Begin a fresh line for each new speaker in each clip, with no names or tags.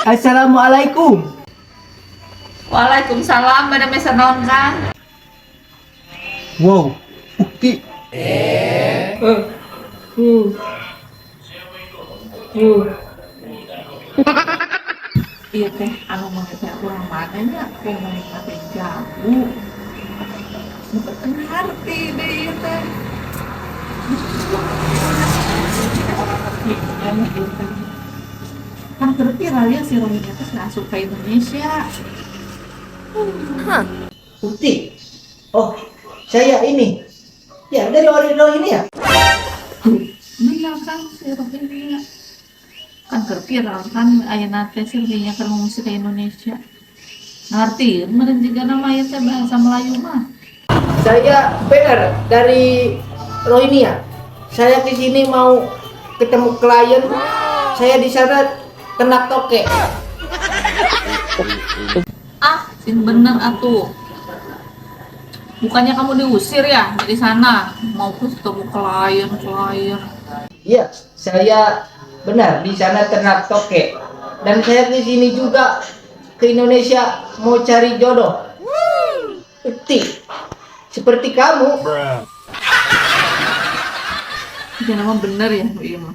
Assalamualaikum.
Waalaikumsalam, bade meser naon, Kang?
Wow, bukti.
Iya teh, anu mah teh urang mana nya ngomong teh jago. Teu ngarti deh ieu teh. Kan keur viral ya si Rohingya teh asup ka Indonesia.
Bukti. Oh, saya ini. Ya, dari orang ini ya.
Bener kan si Rohingya. Kan keur viral kan ayeuna teh si Rohingya keur ngungsi ka Indonesia. Ngerti, meureun jiga nama ieu teh bahasa Melayu mah.
Saya benar dari Rohingya. Saya ke sini mau ketemu klien. Saya di sana ternak toke.
Ah, sing bener atuh. Bukannya kamu diusir ya dari sana, mau ketemu klien klien.
Iya, saya benar di sana ternak toke. Dan saya ke sini juga ke Indonesia mau cari jodoh. Bukti. Seperti kamu.
Jika nama bener ya, nu ieu mah.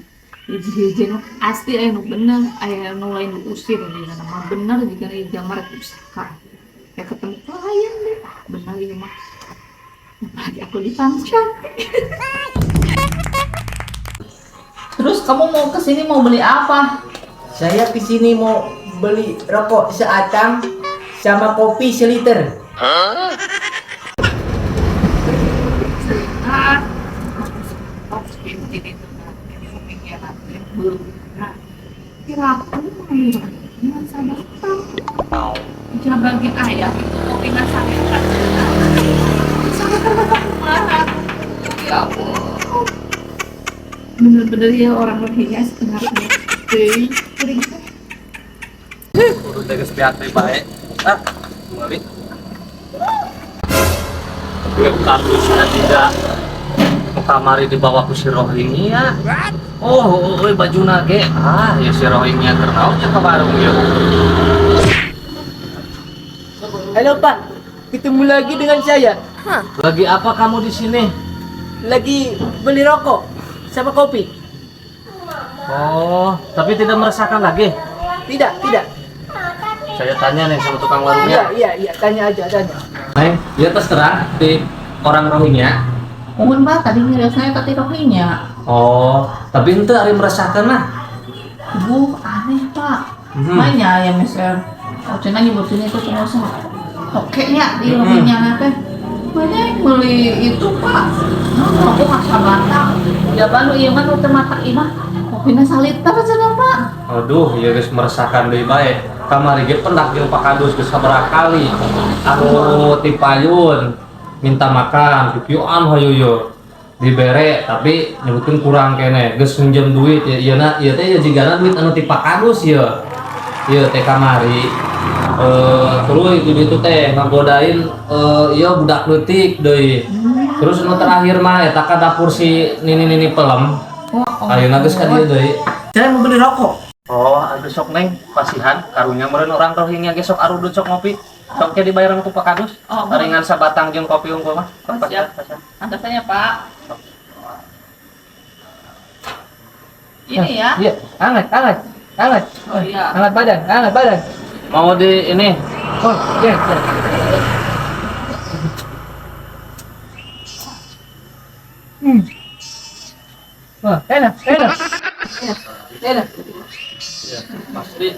Hiji-hiji nu pasti aya nu bener, aya nu lain diusir jika nama bener jika ieu jamar usaha. Kayak ketemu klien deh, ah, bener ieu mah. Apalagi aku dipancang. Terus kamu mau kesini mau beli apa?
Saya ke sini mau beli rokok seatang sama kopi seliter.
Ah, bagi ayah itu kopi ya Allah, bener-bener ya orang Rohingya setengah ngerti.
Kudu teh geus beak deui bae. Ah, meuli. Tapi kardusna tidak nu kamari dibawa ku si Rohingya. Oh, euy bajuna ge. Ah, ya si Rohingya keur naon nya ka warung ieu.
Halo Pak, ketemu lagi dengan saya.
Lagi apa kamu di sini?
Lagi beli rokok sama kopi.
Oh, tapi tidak meresahkan lagi.
Tidak, tidak.
Saya tanya nih sama tukang warungnya.
Iya, tanya aja, tanya.
Neng, ya terserah di orang Rohingya.
Mohon Pak, tadi ngeliat saya tadi Rohingya.
Oh, tapi ente ari meresahkan mah.
Bu, aneh Pak. Mainnya ya meser. Oh, cenah nyebutin itu pengusaha. Oke nya di Rohingya teh. Banyak yang beli itu Pak. Nah, aku nggak sabatang. Ya baru ieu mah nu teu matak ieu mah. Kopina saliter cenah Pak.
Aduh, ya geus meresahkan deui bae. Kamari ge pendak jeung Pak Kadus geus sabaraha kali. Anu tipayun minta makan, kikieuan hayu yo. Dibere tapi nyebutkeun kurang kene. Geus minjem duit ya ieu na ieu teh ya jigana duit anu ti Pak Kadus ieu. Ieu teh kamari. Terus itu itu teh ngagodain ieu budak leutik deui. Terus nu terakhir mah eta ka dapur si nini-nini pelem.
Oh,
Ayeuna geus ka dieu deui.
Saya mau beli rokok.
Oh, aduh sok neng, pasihan karunya meureun orang Rohingya ge sok arudut sok ngopi. Sok ke dibayaran ku Pak Kadus.
Oh,
Ringan sabatang jeung kopi unggul mah.
Oh, siap. Antar Pak. Ini ya.
Iya, hangat, hangat, hangat.
Oh iya.
Hangat badan, hangat badan.
Mau di ini.
Oh, iya, iya. Hmm. Wah, enak, enak. Enak.
Ya, pasti.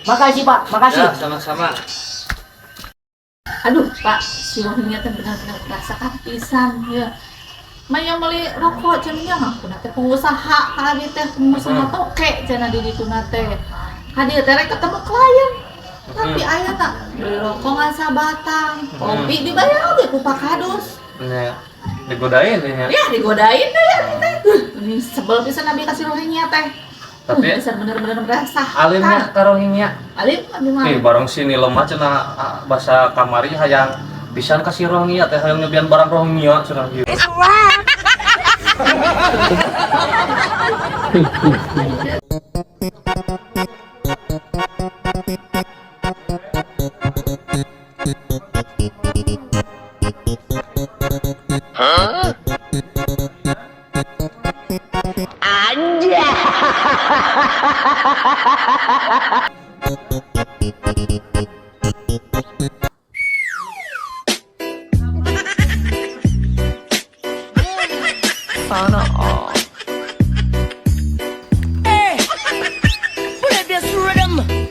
Makasih, Pak. Makasih.
Ya, sama-sama.
Aduh, Pak, si Rohingya teh benar-benar merasakan pisan ya. Maya beli rokok cenah ngaku teh pengusaha ka teh pengusaha toke cenah di ditu teh. Ka dieu teh rek ketemu klien. Tapi aya tak beli rokok ngan sabatang, kopi dibayar oge ku Pak Kadus.
Nya, digodain ya.
Ya digodain deh ya teh. Ini sebel pisan abi ka si Rohingya teh.
Tapi
Dasar bener-bener meresahkan.
Alimnya ka Rohingya.
Alim abi mah.
Ih, bareng sini lemah cenah ah, bahasa kamari hayang pisan ka si Rohingya teh hayang nyobian barang Rohingya cenah gitu.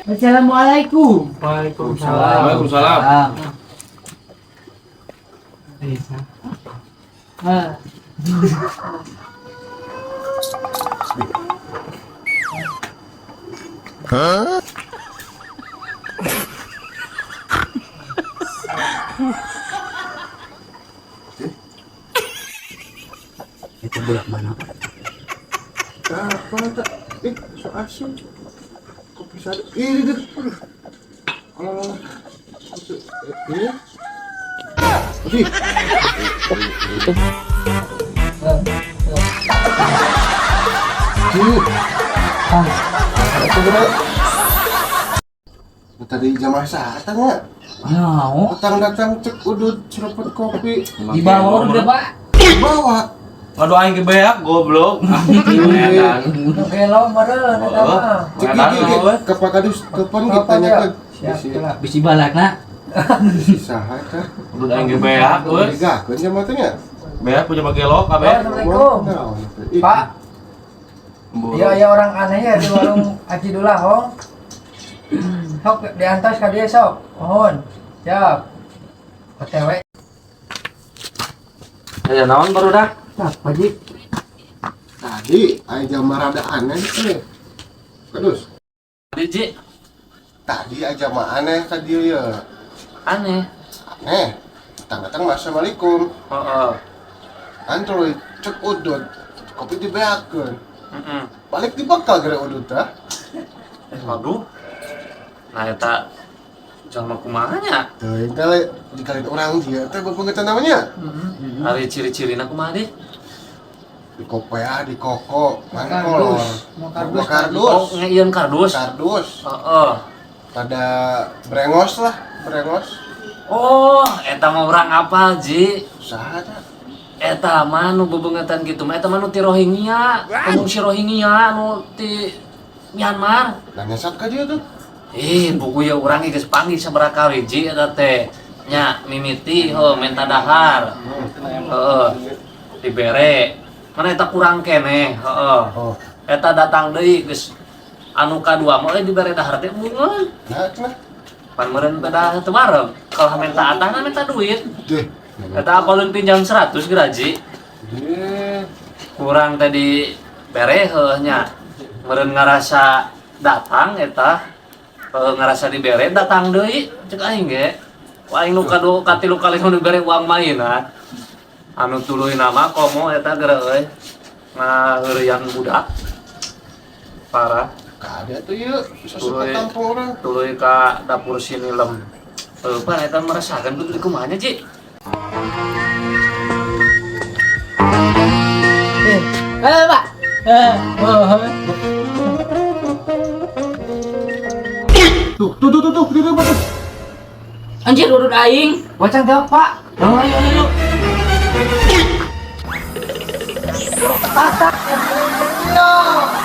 Assalamualaikum.
Waalaikumsalam.
Waalaikumsalam.
Ah.
Itu budak mana?
Apa tak? Eh, so asin. Kok bisa ada? Ih, ini, aduh. Alah, alah. Ini. Ih. Ih. Itu budak. Tadi jamaah saat enggak?
Nah,
Datang-datang cek udut seruput kopi.
dibawa udah, Pak.
Bawa.
Ngadu aing ke beak goblok.
Iya.
Gelo meureun eta mah.
Cek gigi ke Pak Kadus telepon kita tanyakan.
Siap lah. Bisi balakna.
Bisi saha teh?
Udut aing ge beak euy.
Digakeun jamaah teh nya.
Beak punya bagelok kabeh.
Assalamualaikum. Pak. Iya, iya orang aneh ya di warung Haji Dullah, Hong. Sok diantos ka dieu sok. Mohon. Siap. OTW.
Aya naon barudak?
Nah, Pak Ji.
Tadi aya jamaah rada aneh teh. Kadus.
Tadi Ji,
Tadi aya jamaah aneh ka dieu ya.
Aneh.
Aneh. Datang-datang assalamualaikum.
Heeh.
Antro cek udut kopi dibeakeun.
Heeh.
Balik dibekal gara udut tah.
Waduh. Nah eta jalma kumaha nya?
Teuing teh le dikalin orang dia teh bepengetan namanya.
Ari ciri-cirina kumaha deh?
Di kopea, di koko, mangkolor.
Mau kardus.
Mau kardus.
Oh, ngeieun kardus.
Kardus.
Heeh.
Pada brengos lah, brengos.
Oh, eta mah urang apal, Ji.
Saha teh?
Eta mah nu bebengetan gitu mah eta mah nu ti Rohingya, pengungsi Rohingya nu ti Myanmar.
Nanya sak ka dia tuh.
Eh, buku ya urang geus panggil sabaraha kali Ji eta teh. Nya mimiti heuh menta dahar. Heeh. Dibere. Mana eta kurang keneh, heeh.
Oh,
Eta datang deui geus anu kadua mah euy dibere dahar teh bungeun.
nah cenah.
Pan meureun beda teu bareng. Kalau minta atahna minta duit.
Deh.
Eta apalun pinjam 100 geraji.
Deh.
Kurang tadi bere heuh nya. Meureun ngarasa datang eta ngarasa dibere datang deui cek aing ge. Wah aing nu kadu katilu kali nu dibere uang mainan. Anu tuluy nama komo eta geura euy. Ngaheureuyan budak. Parah.
Kada tuh yuk, bisa suka
Tuluy.
tampung orang.
Tuluy ka dapur sinilem. Heuh pan eta meresahkeun kudu di kumaha nya, Ji?
Eh, Pak. Eh, mohon.
Tuh, tuh, tuh, tuh, tuh, tuh, tuh, tuh.
Anjir urut aing. Bocang tewak, Pak. Oh, ayo, ayo. Ayo.